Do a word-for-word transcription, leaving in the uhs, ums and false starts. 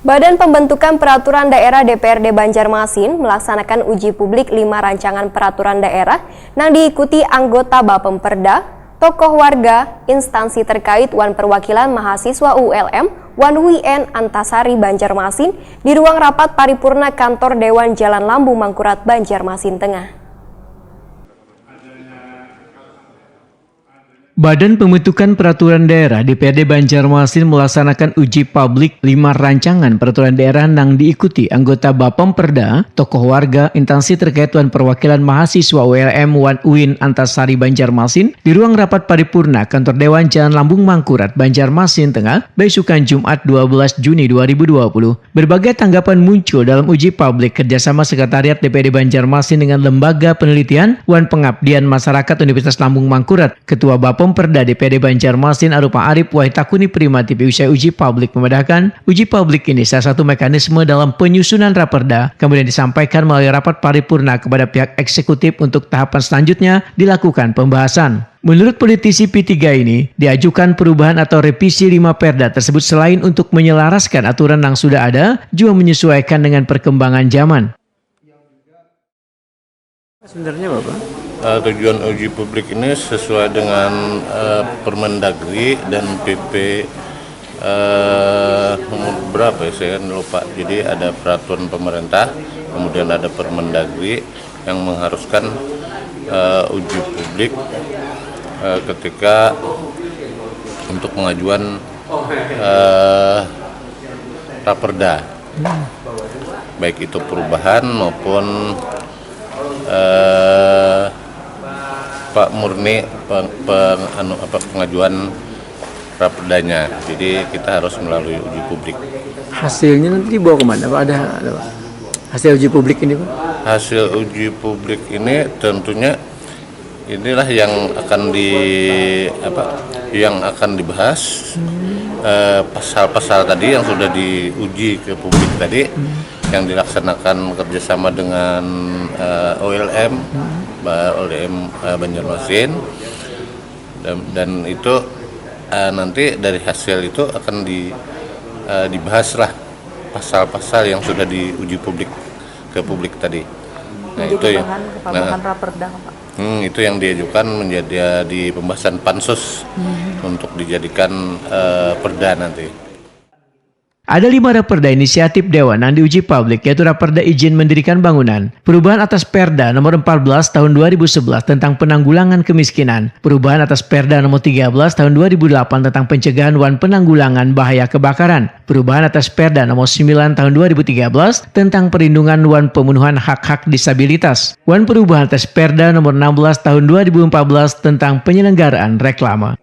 Badan Pembentukan Peraturan Daerah D P R D Banjarmasin melaksanakan uji publik lima rancangan peraturan daerah nang diikuti anggota Bapemperda, tokoh warga, instansi terkait wan perwakilan mahasiswa U L M wan W I N Antasari Banjarmasin di ruang rapat paripurna kantor Dewan Jalan Lambung Mangkurat Banjarmasin Tengah. Badan Pembentukan Peraturan Daerah D P R D Banjarmasin melaksanakan uji publik lima rancangan peraturan daerah nang diikuti anggota Bapemperda, tokoh warga, instansi terkait wan perwakilan mahasiswa U L M wan U I N Antasari Banjarmasin di ruang rapat paripurna Kantor Dewan Jalan Lambung Mangkurat Banjarmasin Tengah, baisukan Jumat dua belas Juni dua ribu dua puluh. Berbagai tanggapan muncul dalam uji publik kerjasama Sekretariat D P D Banjarmasin dengan Lembaga Penelitian wan Pengabdian Masyarakat Universitas Lambung Mangkurat. Ketua Bapemperda D P D Banjarmasin Arupa Arif Wahid Takuni Prima T V usai uji publik memadahkan, uji publik ini salah satu mekanisme dalam penyusunan raperda, kemudian disampaikan melalui rapat paripurna kepada pihak eksekutif untuk tahapan selanjutnya dilakukan pembahasan. Menurut politisi P tiga ini, diajukan perubahan atau revisi lima perda tersebut selain untuk menyelaraskan aturan yang sudah ada, juga menyesuaikan dengan perkembangan zaman. Sebenarnya Bapak? Uh, tujuan uji publik ini sesuai dengan uh, Permendagri dan P P uh, nomor berapa ya, saya lupa. Jadi ada peraturan pemerintah, kemudian ada Permendagri, yang mengharuskan uh, uji publik uh, ketika untuk pengajuan uh, raperda, baik itu perubahan maupun uh, pak murni peng, peng, anu, apa, pengajuan raperdanya. Jadi kita harus melalui uji publik. Hasilnya nanti dibawa kemana Pak? Ada, ada Pak? Hasil uji publik ini Pak? Hasil uji publik ini tentunya inilah yang akan di apa yang akan dibahas eh, pasal-pasal tadi yang sudah diuji ke publik tadi yang dilaksanakan kerjasama dengan eh, O L M, ba- O L M eh, Banjarmasin dan, dan itu eh, nanti dari hasil itu akan di eh, dibahas lah pasal-pasal yang sudah diuji publik ke publik tadi. Nah, Menjadi itu ya. bahan Nah, kepabahan raperda Pak. hmm, itu yang diajukan menjadi di pembahasan pansus untuk dijadikan eh, perda nanti. Ada lima raperda inisiatif Dewan yang diuji publik, yaitu Raperda Izin Mendirikan Bangunan, perubahan atas Perda nomor empat belas tahun dua ribu sebelas tentang penanggulangan kemiskinan, perubahan atas Perda nomor tiga belas tahun dua ribu delapan tentang pencegahan wan penanggulangan bahaya kebakaran, perubahan atas Perda nomor sembilan tahun dua ribu tiga belas tentang perlindungan wan pemenuhan hak-hak disabilitas, wan perubahan atas Perda nomor enam belas tahun dua ribu empat belas tentang penyelenggaraan reklame.